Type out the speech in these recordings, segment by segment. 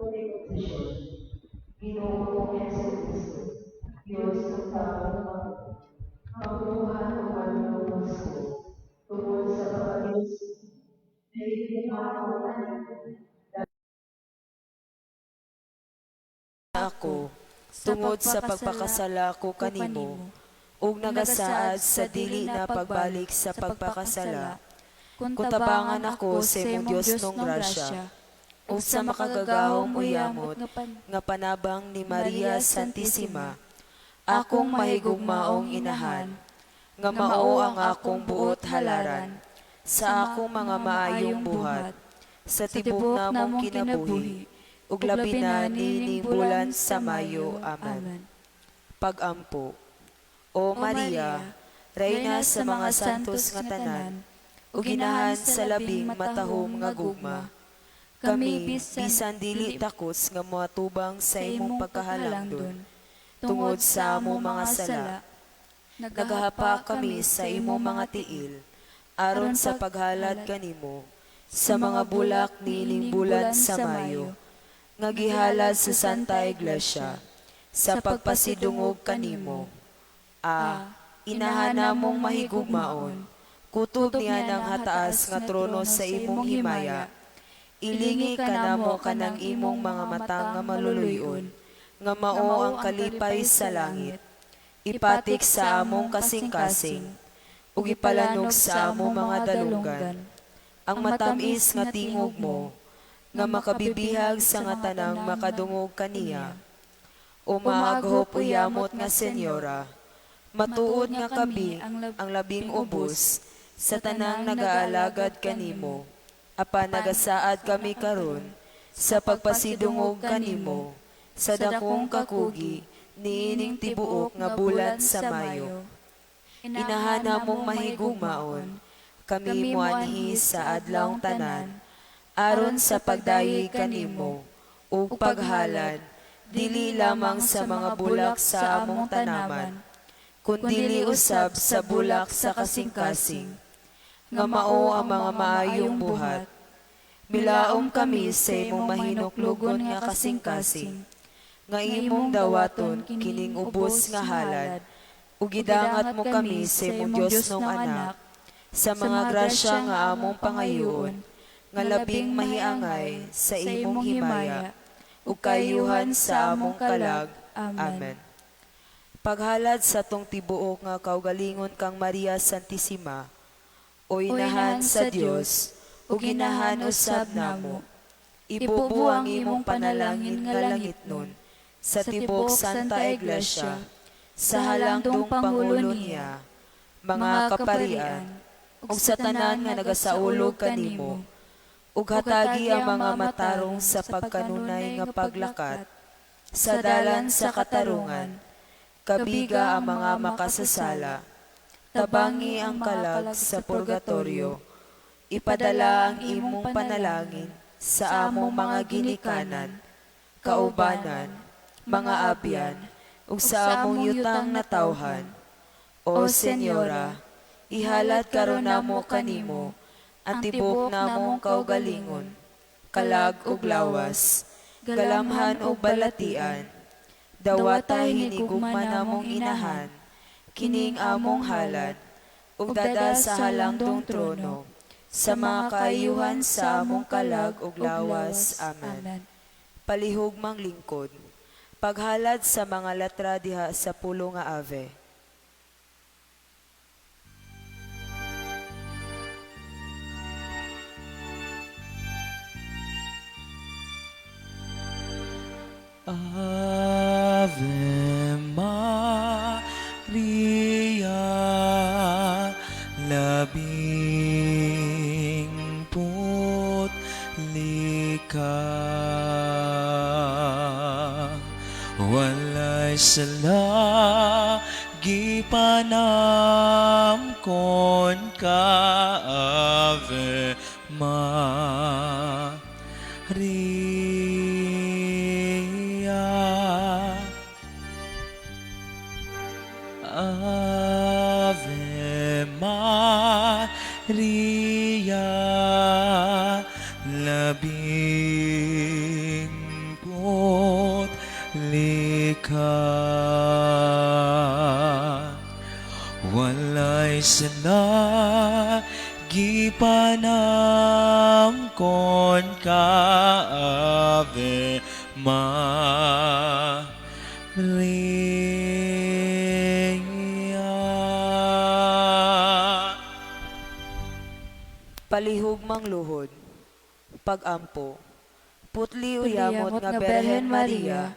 Holy Confession. Ginoo kong Hesukristo, Dios ug tao, mapunuhan ug manunubos ko tungod sa pagka-Dios nahigugma ko kanimo. Ako tungod sa pagpakasala ko kanimo ug nagasaad sa dili na pagbalik sa pagpakasala, kun tabangan ako sa imong Diosnong grasya ug sa makagagahom uyamot nga panabang ni Maria Santissima, akong mahigugmaong inahan, nga mao ang akong buot halaran sa akong mga maayong buhat sa tibok namong kinabuhi ug labi na niining bulan sa Mayo. Amen. Pag-ampo. O Maria, Reyna sa mga santos nga tanan, ug ginahan sa labing matahom nga gugma, kami bisan dili takos nga moatubang sa imong pagkahalangdon tungod sa among mga sala, nagahapa kami sa imong mga tiil aron sa paghalad kanimo sa mga bulak niining bulan sa Mayo nga gihalad sa Santa Iglesia sa pagpasidungog kanimo. A Inahan namong mahigugmaon, kutob niya ng hataas nga trono sa imong himaya, ilingi kanamo kanang imong mga mata nga maluluy-on, nga mao ang kalipay sa langit. Ipatik sa among kasing-kasing, ug ipalanog sa among mga dalunggan ang matamis nga tingog mo, nga makabibihag sa nga tanang makadungog kaniya. O maaghop uyamot nga Senyora, matuod nga kami ang labing ubos sa tanang nagaalagad kanimo, apan nagasaad kami karon sa pagpasidungog kanimo sa dakong kakugi niining tibuok nga bulan sa Mayo. Inahan namong mahigugmaon, kami moanhi sa adlawng tanan aron sa pagdayeg kanimo ug paghalad, dili lamang sa mga bulak sa among tanaman, kundili usab sa bulak sa kasing-kasing, nga mao ang mga maayong buhat. Milaom kami sa imong mahinuklugon nga kasing-kasing, nga imong dawaton kining ubos nga halad, ug gidangat mo kami sa imong Diosnong Anak, sa mga grasya nga among pangayoon, nga labing mahiangay sa imong himaya, ug kaayuhan sa among kalag. Amen. Paghalad sa atong tibuok nga kaugalingon kang Maria Santissima, o Inahan sa Dios, ug Inahan usab namo, ibubo ang imong panalangin nga langitnon sa tibuok Santa Iglesia, sa halangdong pangulo niya, mga kaparian, ug sa tanan nga nagasaulog kanimo, ug hatagi ang mga matarong sa pagkanunay nga paglakat sa dalan sa katarungan, kabiga ang mga makasasala, tabangi ang kalag sa purgatorio, ipadala ang imong panalangin sa among mga ginikanan, kaubanan, mga abyan, ug sa among yutang natawhan. O Senyora, ihalad karon namo kanimo ang tibuok namong kaugalingon, kalag ug lawas, galamhan ug balatian. Dawata hinigugma namong Inahan kining among halad, ug dada sa halangdong trono, sa mga kaayuhan sa among kalag ug lawas. Amen. Palihog manglingkod. Paghalad sa mga letra diha sa pulo nga Ave. Ave Maria, labing putli ka, walay sala, gipanamkon ka, Ave Maria. Ave Maria, labing Walay sala gipanamkon ka, Ave Maria. Palihog mangluhod, pagampo, putli uyamot nga Berhen Maria,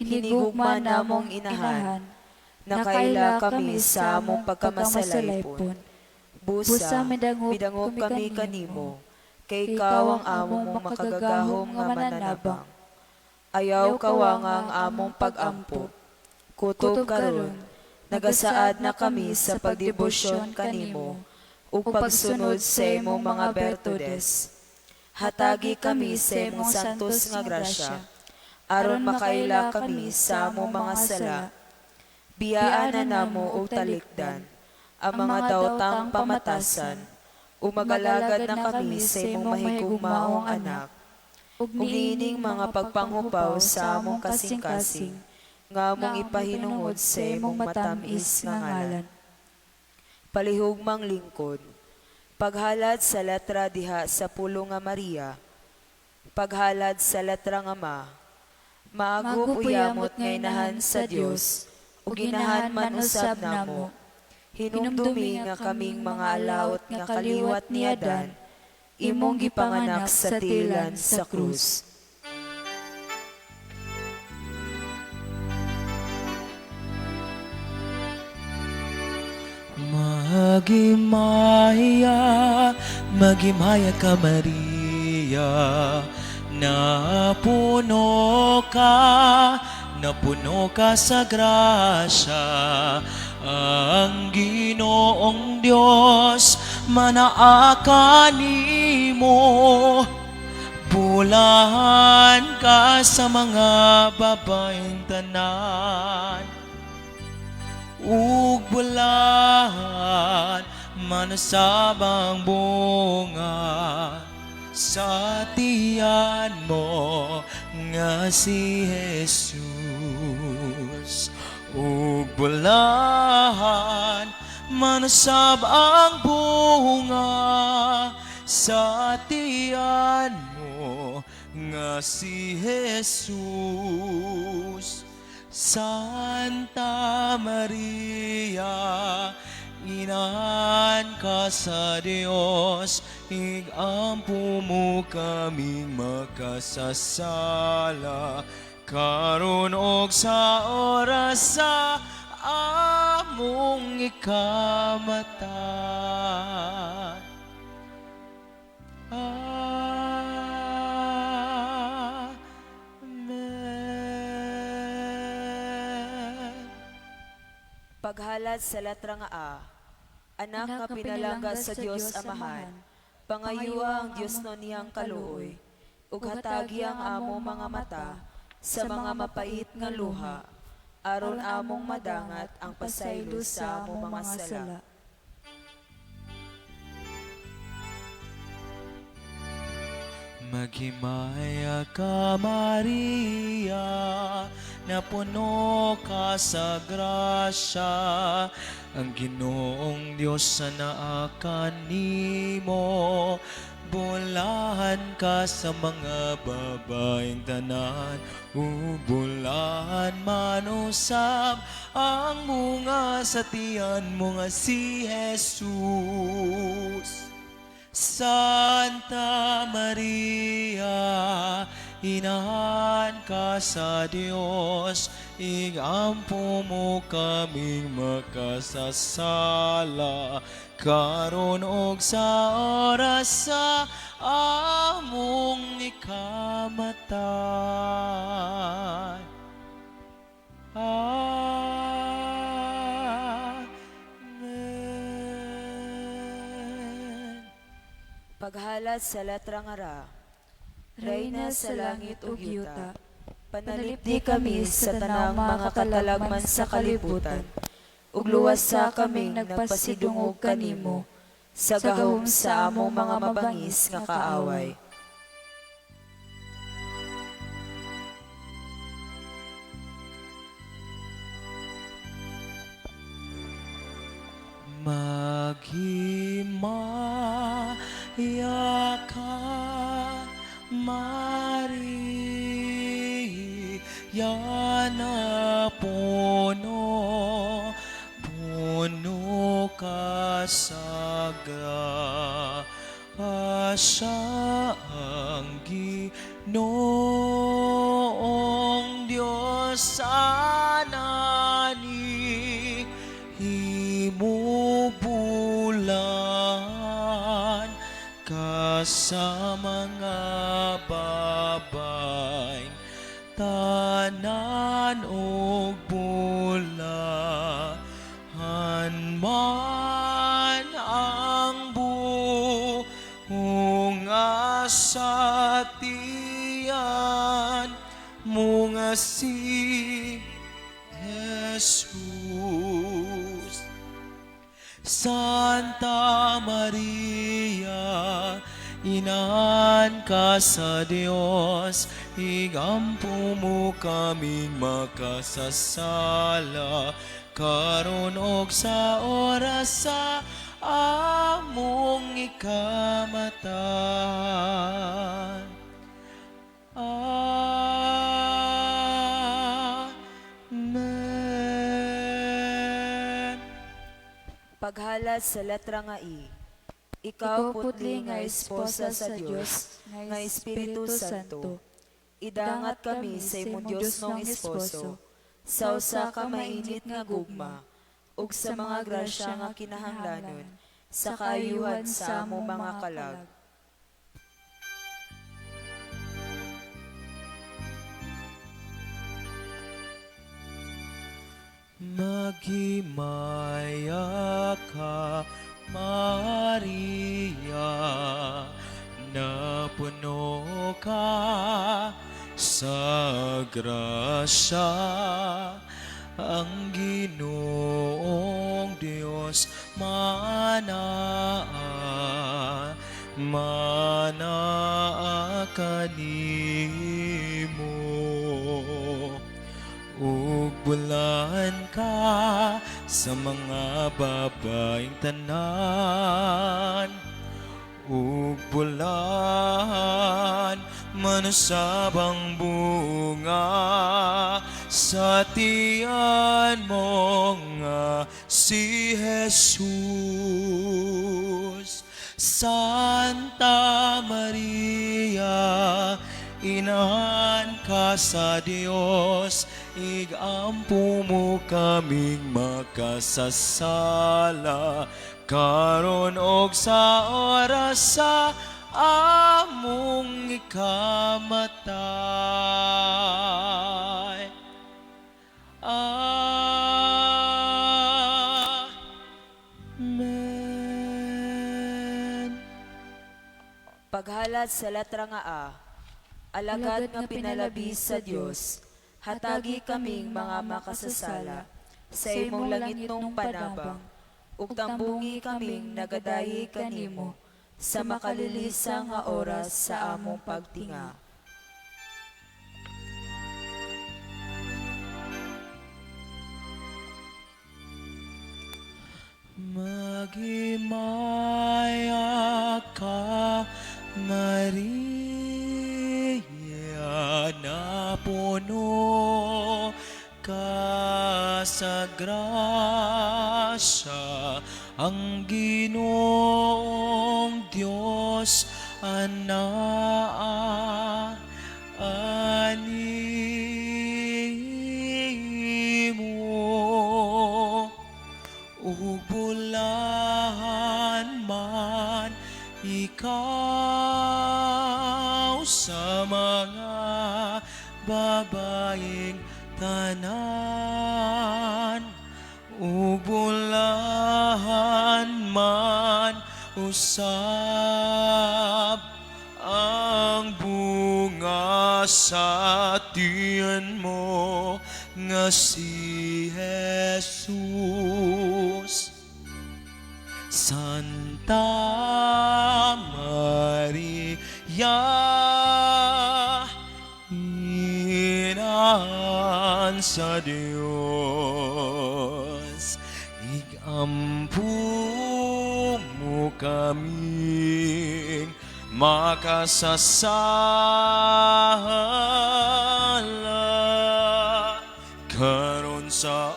hinigugma namong inahan, nakaila kami sa among pagkamasalaypon. Busa, Busa, midangop midangop kami kami kanimo, kay ikaw ang among makagagahom nga mananabang. Ayaw kawanga ang among pagampo. Kutob karon, nagasaad na kami sa pagdebosyon kanimo ug pagsunod sa imong mga bertudes. Hatagi kami sa imong santos nga grasya, aron makaila kami sa among mga sala. Biyaan na namo og talikdan ang mga daotang pamatasan, ug magalagad na kami sa imong mahigugmaong anak, Ug ug niining mga pagpanghupaw sa among kasing-kasing, nga among ipahinungod sa imong matam-is nga ngalan. Palihog mang lingkod, paghalad sa letra diha sa pulo nga Maria, paghalad sa letra nga Ma, maago uyamot nga inahan sa Dios, ug ginahan man usab namo. Hinumdumi nga kaming mga alaot nga kaliwat ni Adan, imong gipanganak sa tilan sa krus. Magimaya, magimaya ka Maria, napuno ka, napuno ka sa grasya. Ang Ginoong Diyos manaaka nimo, bulahan ka sa mga babaeng tanan ug bulahan manasabang bunga sa tiyan mo nga si Jesus, ug bulahan manasab ang bunga sa tiyan mo nga si Jesus. Santa Maria, inahan ka sa Diyos, igampo mo kaming makasasala, karon og sa oras sa among ikamatay. Amen. Paghalad sa letra nga A, anak nga pinalangga sa Dios Amahan, pangayua ang Dios no niyang kaluoy, ug hatagi ang among mga mata sa mga mapait nga luha, aron among madangat ang pasaylo sa among mga sala. Maghimaya ka, Maria, napuno ka sa grasya. Ang Ginoong Diyos sa naaka nimo, bulahan ka sa mga babaeng tanan, ug bulahan man usab ang bunga sa tiyan mo nga si Jesus. Santa Maria, inahan ka sa Diyos, igampo mo kaming makasasala, karon og sa oras sa among ikamatay. Amen. Paghalad sa letra nga Ra, Reyna sa langit ug yuta, panalipdi kami sa tanang mga katalagman sa kalibutan, ug luwasa kaming nagpasidungog kanimo sa gahom sa among mga mabangis nga kaaway. Maghimaya ka, Maria, na puno, puno ka sa grasya, ang Ginoong Diyos anani himo, bulahan ka sa mga babaeng tanan ug bulahan man ang bunga sa tiyan mo nga si Jesus. Santa Maria, Inahan ka sa Dios, igampo mo kaming makasasala, karon og sa oras sa among ikamatay. Amen. Paghalad sa letra nga I. Ikaw, putli nga esposa sa Dios, nga Espiritu Santo, idangat kami sa imong Diosnong esposo, sa usa ka mainit nga gugma, ug sa mga grasya nga kinahanglanon, sa kaayuhan sa among mga kalag. Maghimaya ka, Maria, na puno ka sa grasya, ang Ginoong Diyos manaa, manaa kanimo, ug bulan ka sa mga babaeng tanan, ug bulan manusab ang bunga sa tiyan mo nga si Jesus. Santa Maria, Inahan ka sa Dios, igampo mo kaming makasasala, karon og sa oras sa among ikamatay. Amen. Paghalad sa letra nga A. Alagad nga pinalabi sa Dios, hatagi kaming mga makasasala sa imong langitnong panabang, ug tambungi kaming nagadayi kanimo sa makalilisa nga oras sa among pagtinga. Maghimaya ka, Maria, na puno ka sa grasya, ang Ginoong Diyos anaa animo, ug bulahan man ikaw sa mga babaeng tanan, ug bulahan man usab ang bunga sa tiyan mo nga si Jesus. Santa Maria, Inahan sa Dios, igampo Ampo mo kaming makasasala karon sa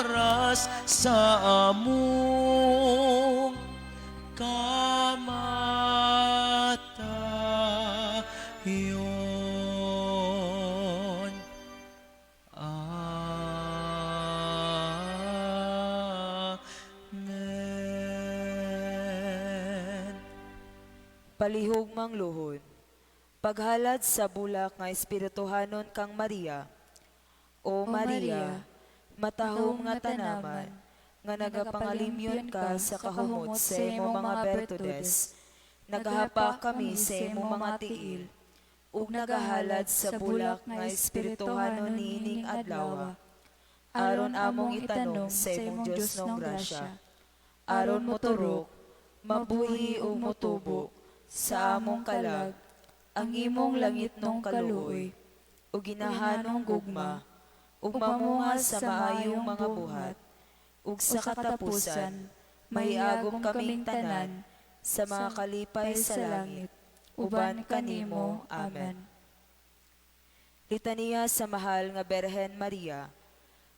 oras sa among kamatayon. Amen. Palihog mang luhod. Paghalad sa bulak nga espirituhanon kang Maria. O O Maria, Maria, matahom nga tanaman, nga nagapangalimyon ka sa kahumot sa imong mga bertudes. Nagahapa kami sa imong mga tiil, ug nagahalad sa bulak nga espirituhanon niining adlaw. Aron among itanom sa imong Dios ng grasya. Aron moturok, mabuhi ug motubo sa among kalag, ang imong langitnong kaluoy, ug ginahanong gugma, ug mamunga sa maayong mga buhat, ug sa katapusan, mahiagom kaming tanan sa mga kalipay sa langit, uban kanimo. Amen. Litaniya sa mahal nga Berhen Maria.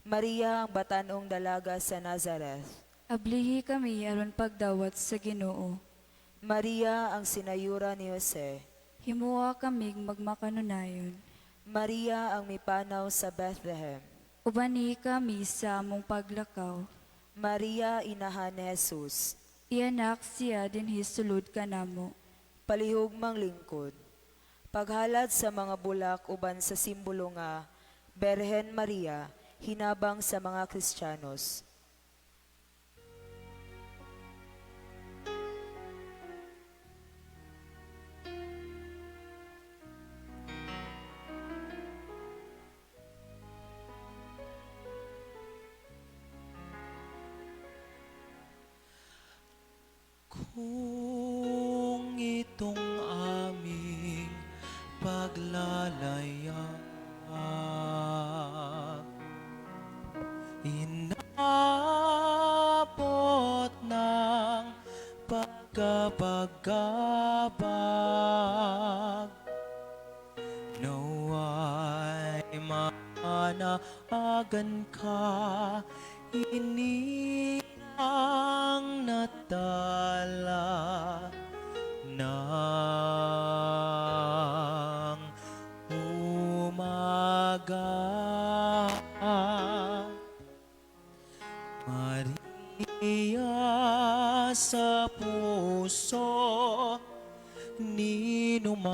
Maria ang batanong dalaga sa Nazareth. Ablihi kami aron pagdawat sa Ginoo. Maria ang sinayura ni Jose. Himuha kamig magmakanunayon. Maria ang mipanaw sa Bethlehem. Ubani kami sa among paglakaw. Maria inahan ni Jesus. Iyanak siya dinhi sulod kanamo. Palihog mang lingkod. Paghalad sa mga bulak uban sa simbolo nga Berhen Maria, hinabang sa mga Kristiyanos. Kung itong aming paglalayag inabot ng pagkabagabag, naway manaagan ka, ini ang natala ng umaga. Maria, sa puso ni numan,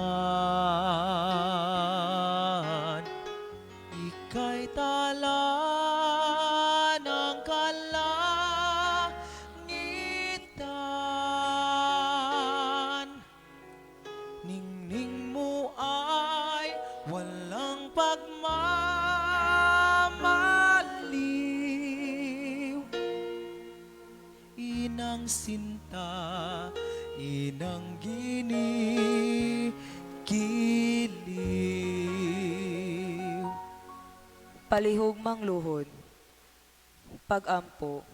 ika'y tala ng kalangitan. Ningning mo ay walang pagmamaliw. Inang sinta, inang ginigiliw. Palihog mang luhod. Pagampo.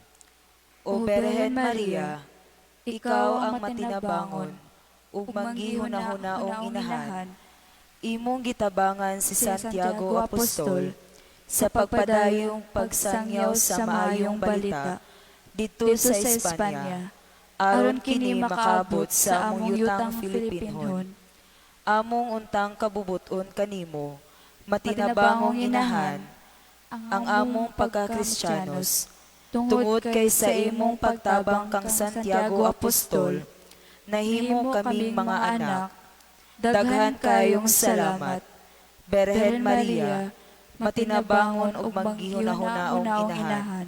O Berhen Maria, ikaw ang matinabangon ug manggihuna-hunaong inahan. Imong gitabangan si Santiago Apostol sa pagpadayong pagsangyaw sa maayong balita didto sa Espanya, aron kini makaabot sa among yutang Filipinhon. Among untang kabubuton kanimo, matinabangong inahan, ang among pagkakristiyanos, tungod kay sa imong pagtabang kang Santiago Apostol, nahimo kaming mga anak. Daghan kayong salamat. Berhen Maria, matinabangon ug manggihuna-hunaong inahan.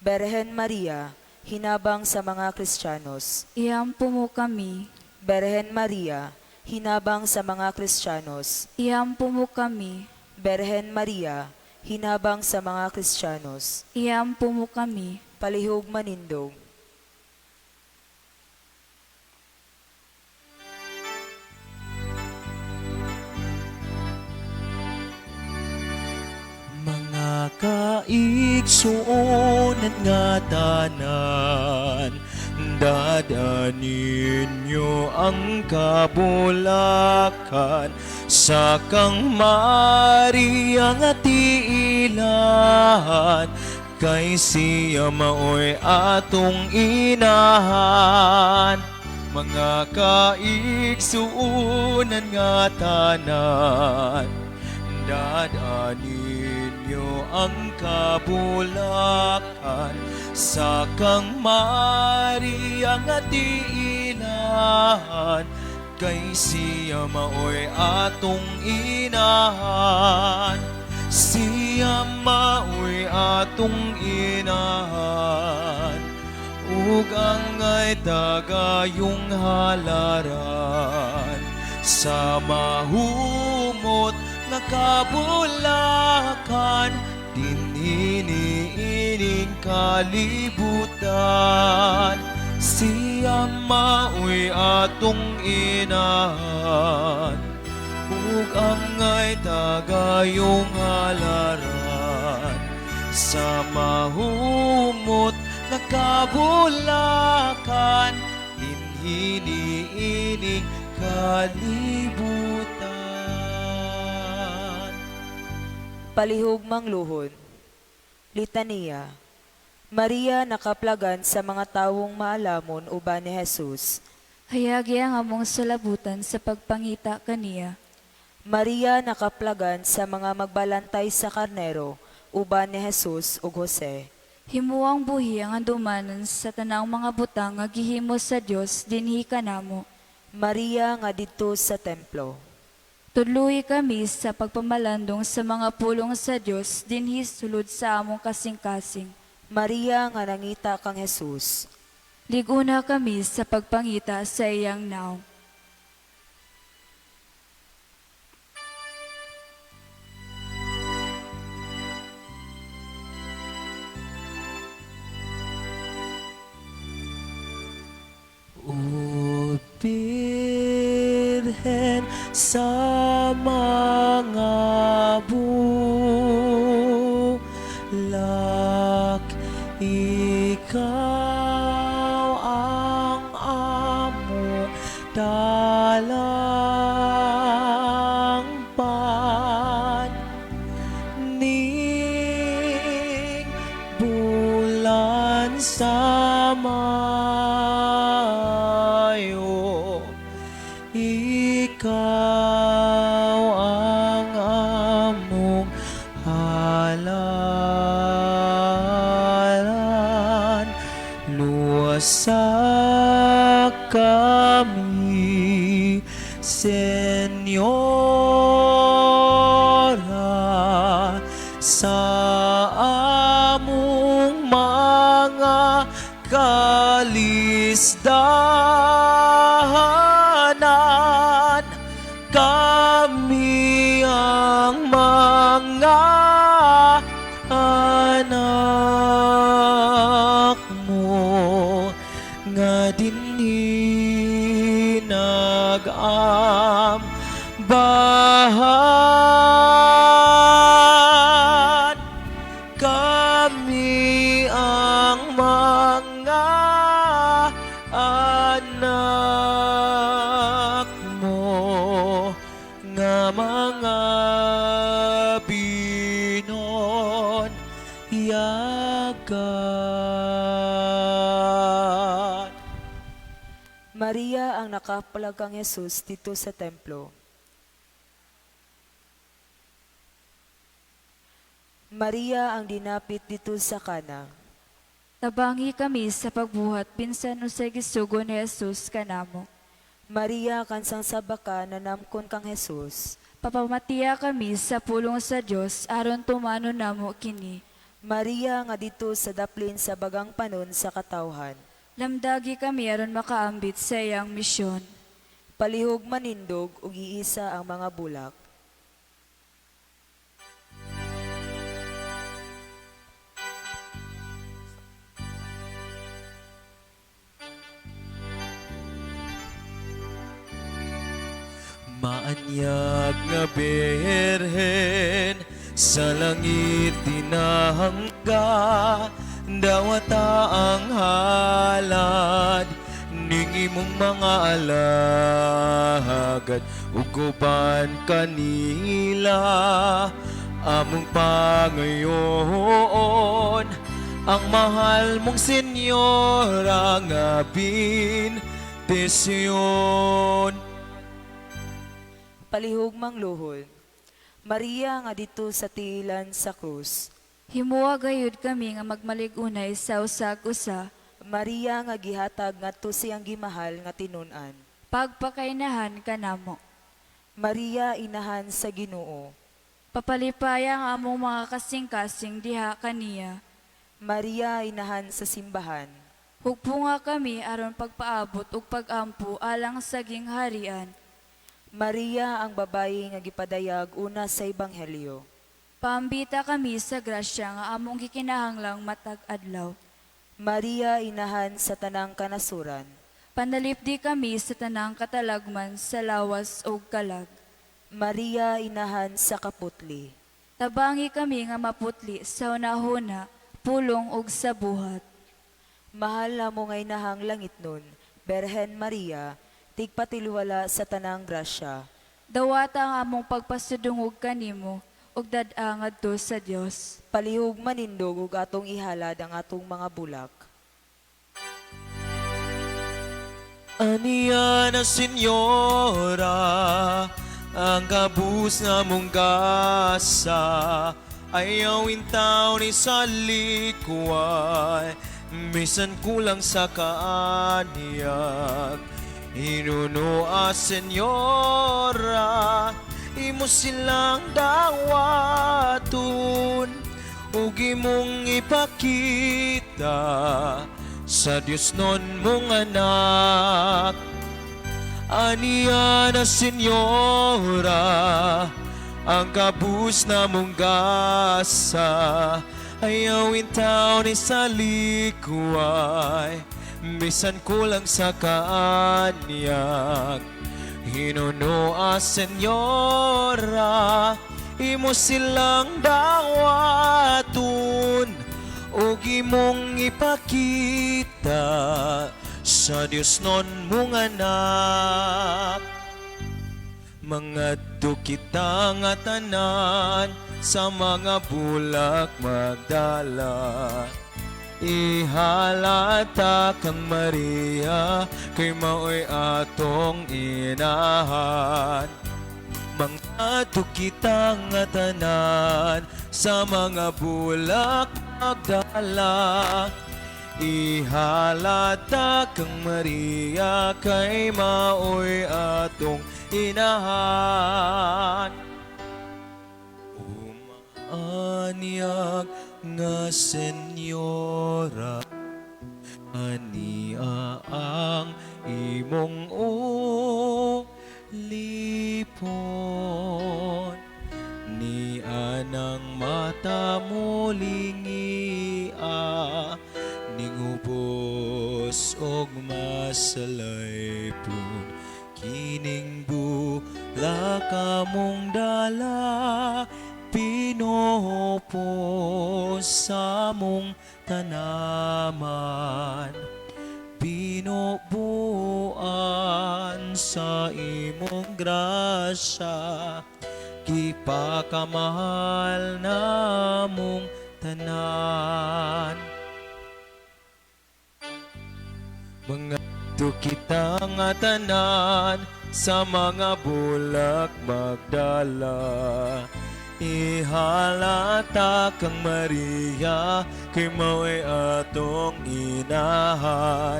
Berhen Maria, hinabang sa mga Kristiyanos. Iampo mo kami. Berhen Maria, hinabang sa mga Kristiyanos. Iampo mo kami. Berhen Maria, hinabang sa mga Kristiyanos. Iampo mo kami. Palihog manindog. Mga kaigsunan, Kaigsuonan nga tanan, dad-a ninyo ang kabulakan sa kang Maria nga tiilan, kay siya maoy atong inahan. Mga kaigsuonan nga tanan, dad-a ninyo ang kabulakan sa kang Maria nga tiilan, kay siya maoy atong inahan. Siya maoy atong inahan, ug angay tagayong halaran sa mahumot nga kabulakan dinhi niining kalibutan. Siya maoy atong inahan, ug angay tagayong halaran sa mahumot nga kabulakan dinhi niining kalibutan. Palihog mangluhod. Litania. Maria nakaplagan sa mga tawong maalamon uban ni Jesus. Hayagi ang among salabutan sa pagpangita kaniya. Maria nakaplagan sa mga magbalantay sa karnero uban ni Jesus ug Jose. Himuang buhi ang andumanan sa tanang mga butang nga gihimo sa Dios dinhi kanamo. Maria nga didto sa templo. Tudluhi kami sa pagpamalandong sa mga pulong sa Dios dinhi sulod sa among kasing-kasing. Maria nga nangita kang Jesus. Liguna kami sa pagpangita sa iyang naong. O Birhen sa mga bulak, ikaw ang among dalangpan, ning bulan sa mayo, ikaw ang among halaran. Luwasa kami, Senyora, sa among mga kalisdanan. Kami ang mga anak mo nga dinhi nag-ambahan. Kami ang mga anak mo nga mga binonyagan. Maria ang nakaplag kang Jesus didto sa templo. Maria ang dinapit didto sa Kana. Tabangi kami sa pagbuhat bisan unsay gisugo ni Jesus kanamo. Maria kansang sabaka nanamkon kang Jesus. Papamatiya kami sa pulong sa Dios aron tumanon namo kini. Maria nga didto sa daplin sa bagang panon sa katawhan. Lamdagi kami aron makaambit sa iyang misyon. Palihog manindog ug iisa ang mga bulak. Maanyag nga birhen sa Sa langit tinahangga, dawata ang halad ning imong mga alagad ug uban kanila among pangayoon ang mahal mong senyora nga bendisyon. Palihog mangluhod. Maria nga didto sa tiilan sa krus. Himoa gayud kami nga magmalig-unay sa usag usa. Maria nga gihatag ngadto sa iyang gimahal nga tinun-an. Pagpakainahan kanamo. Maria, inahan sa Ginoo. Papalipaya ang among mga kasing-kasing diha kaniya. Maria, inahan sa simbahan. Hugpunga kami aron pagpaabot ug pagampo alang sa gingharian. Maria, ang babayi nga gipadayag una sa Ebanghelyo. Paambita kami sa grasya nga among gikinahanglang matag adlaw. Maria, inahan sa tanang kanasuran. Panalipdi kami sa tanang katalagman sa lawas ug kalag. Maria, inahan sa kaputli. Tabangi kami nga maputli sa hunahuna, pulong ug sa buhat. Mahal namo nga inahang langitnon, Berhen Maria, tigpatiliwala sa tanang grasya. Dawata ang among pagpasudungog kanimo ug dad-a ngadto sa Dios. Palihog manindog ug atong ihalad ang atong mga bulak. Aniya na senyora ang kabus nga mong gasa, ayaw intaw ni salikuan, bisan kulang sa kaanyag. Hinunoa senyora, imo silang dawaton ug imong ipakita sa Dios nun mong anak. Aniya na senyora ang kabus na mong gasa, ayaw intaw ni salikuay, bisan kulang sa kaanyag. Hinunoa senyora, imo silang dawaton ug imong ipakita sa Dios nun mong anak. Mangadto kita nga tanan sa mga bulak magdala. Ihalata kang Maria kay mao'y atong inahan. Mangadto kita nga tanan sa mga bulak magdala. Ihalata kang Maria kay mao'y atong inahan. Umaanyag nga senyora, ania ang imong ulipon. Ni anang mata mo lingia, ningubos og masalaypon. Kining bulak among dala, pinupos sa mong tanaman. Binubuan sa imong grasya, gipakamahal namong tanan. Mga kita nga tanan sa mga bulak magdala. Ihalata kang Maria kay mao'y atong inahan.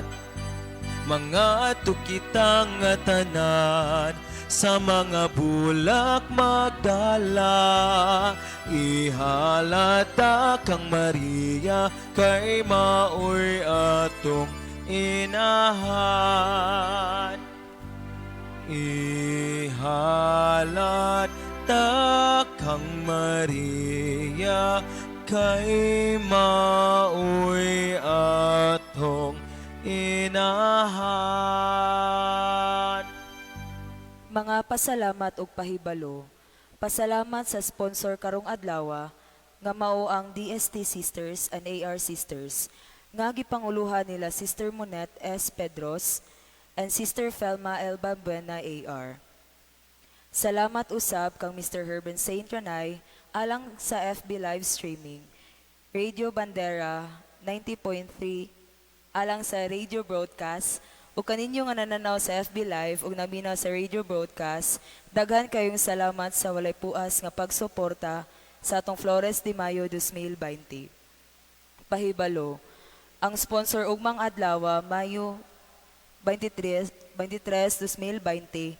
Mga kita nga tanan sa mga bulak magdala. Ihalata kang Maria kay mao'y atong inahan. Ihalata kang Maria kay mao'y atong inahan. Mga pasalamat og pahibalo. Pasalamat sa sponsor karong adlawa nga mao ang DST Sisters and AR Sisters nga gipanguluhan nila Sister Monette S. Pedros and Sister Felma L. Balbuena AR. Salamat usab kang Mr. Herben Saint Ranay alang sa FB live streaming, Radio Bandera 90.3 alang sa radio broadcast, ug kaninyo nga nananaw sa FB Live ug naminaw sa radio broadcast, daghan kayong salamat sa walay puas nga pagsuporta sa atong Flores de Mayo 2020. Pahibalo, ang sponsor ugmang adlaw, Mayo 23, 23, 2020,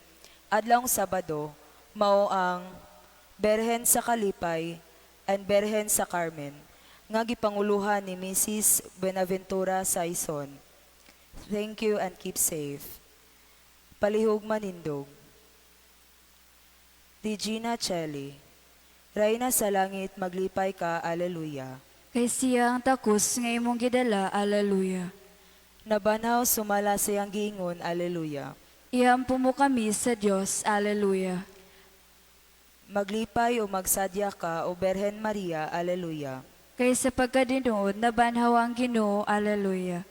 adlawng Sabado, mao ang Berhen sa Kalipay and Berhen sa Carmen, nga gipanguluhan ni Mrs. Buenaventura Saison. Thank you and keep safe. Palihog manindog. Regina Cheli, Reyna sa langit, maglipay ka, Alleluia. Kay siya ang takos nga imong gidala, Alleluia. Nabanhaw sumala sa iyang giingon, Alleluia. Iampo mo kami sa Dios, Alleluia. Maglipay o magsadya ka, o Berhen Maria, Alleluia. Kay sa pagkadinuod, nabanhaw ang Ginoo, Alleluia.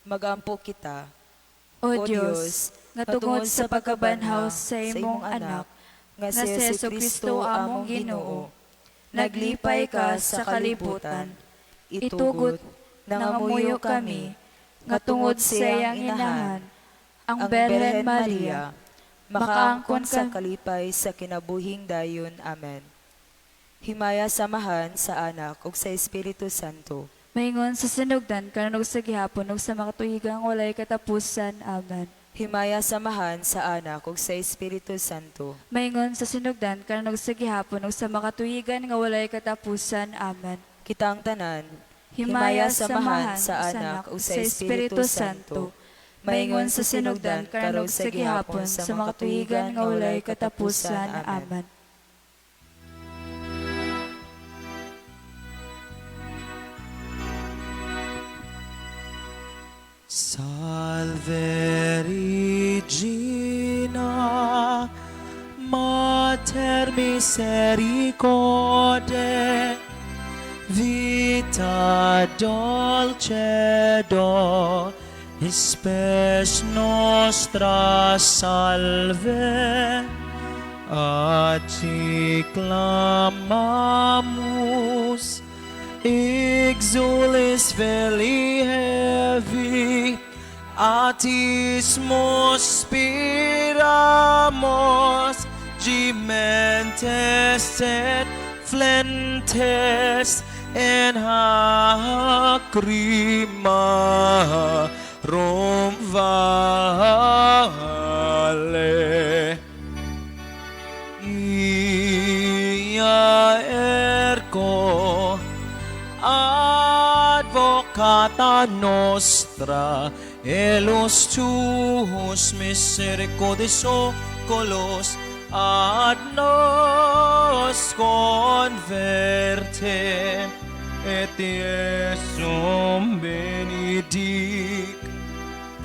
Magampo kita. O Dios, nga tungod sa pagkabanhaw sa imong anak, nga si Jesu Kristo among Ginoo, naglipay ka sa kalibutan, itugot, nangamuyo kami, nga tungod sa iyang inahan, ang Berhen Maria, makaangkon makaangkon sa kalipay sa kinabuhing dayon. Amen. Himaya samahan sa Anak ug sa Espiritu Santo. Maingon sa sinugdan, karon ug sa gihapon, ug sa makatuigang walay katapusan. Amen. Himaya samahan sa Anak ug sa Espiritu Santo. Maingon sa sinugdan, karon ug sa gihapon, ug sa makatuigan nga walay katapusan. Amen. Kitang tanan, Himaya samahan sa Anak ug sa Espiritu Santo. Maingon sa sinugdan, karon ug sa gihapon, sa makatuigan nga walay katapusan. Amen. Salve Regina, Mater misericordiae, vita dulcedo, spes nostra salve. A ti clamamus, exules filii Hevi, a ti spiramos, gementes et flentes in lacrimarum vale. Ia ergo advocata nostra, elos tuos misericordes oculos ad nos converte, et Iesum benedic,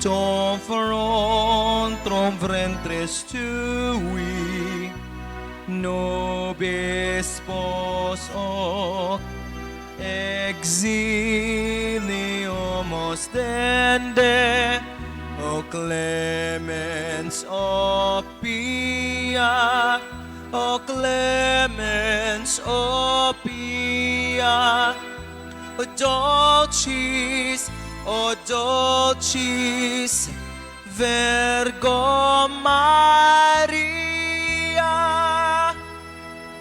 tom front ventres tui, nobis pos hoc exilium ostende, o clemens o pia, o clemens o pia, o dulcis Virgo Maria.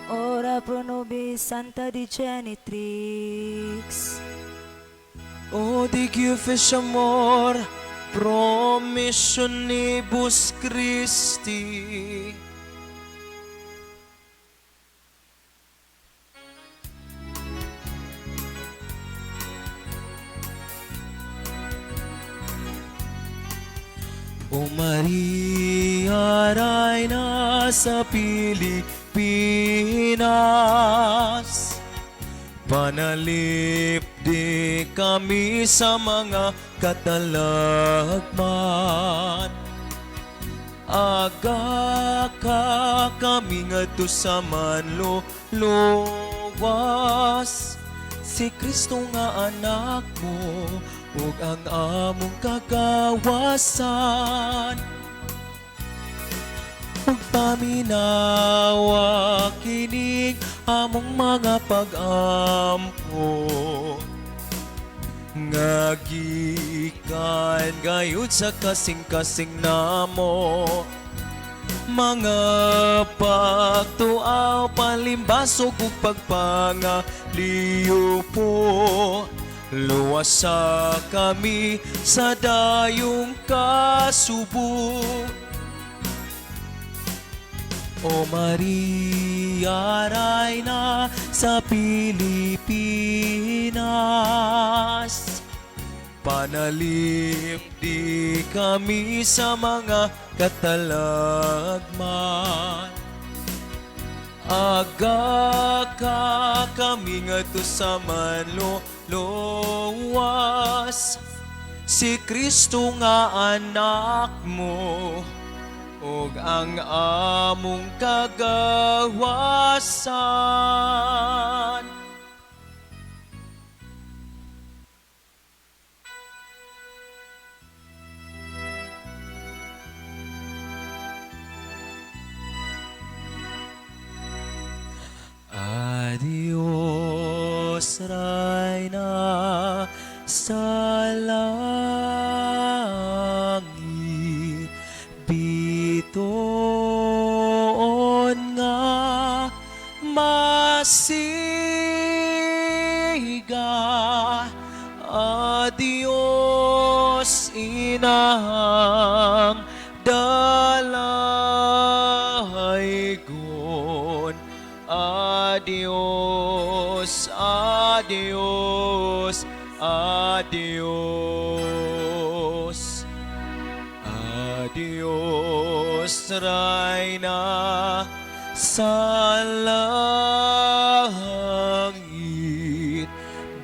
Ora pro nobis Santa Dei Genitrix. O Diu fece amor, promissionibus Christi. O Maria, Reyna sa Pilipinas, panalipdi kami sa mga katalagman. Aga ka kami nga ngadto sa manluluwas. Si Kristo nga anak mo ug ang among kagawasan. Ug paminawa kining among mga pag-ampo nga gikan gayud sa kasing-kasing namo, mga pagtuaw, palimbasog ug pagpangaliyo po. Luwasa kami sa dayong kasubo. O Maria, Reyna sa Pilipinas, panalipdi kami sa mga katalagman. Aga ka kami ngadto sa manluluwas, si Kristo nga anak mo ug ang among kagawasan. Adios, Reyna sa langit, bituon nga masiga. Adios, inahang dalaygon. Adios, adios, adios. Adios, Reyna sa langit,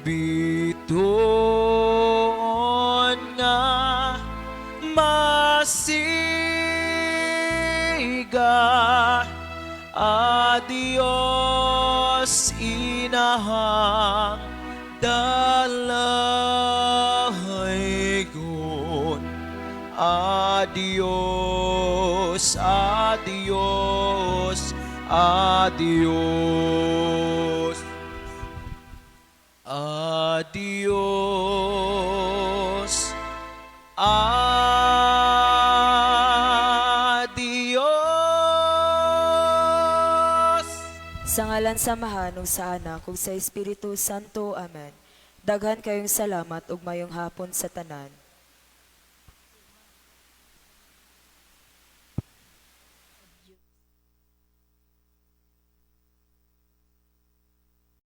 bituon nga masiga. Adios, inahang dalaygon. Adios, adios, adios. Adios. Adios. Sa ngalan sa Amahan ug sa Anak ug sa Espiritu Santo. Amen. Daghan kayong salamat ug mayong hapon sa tanan.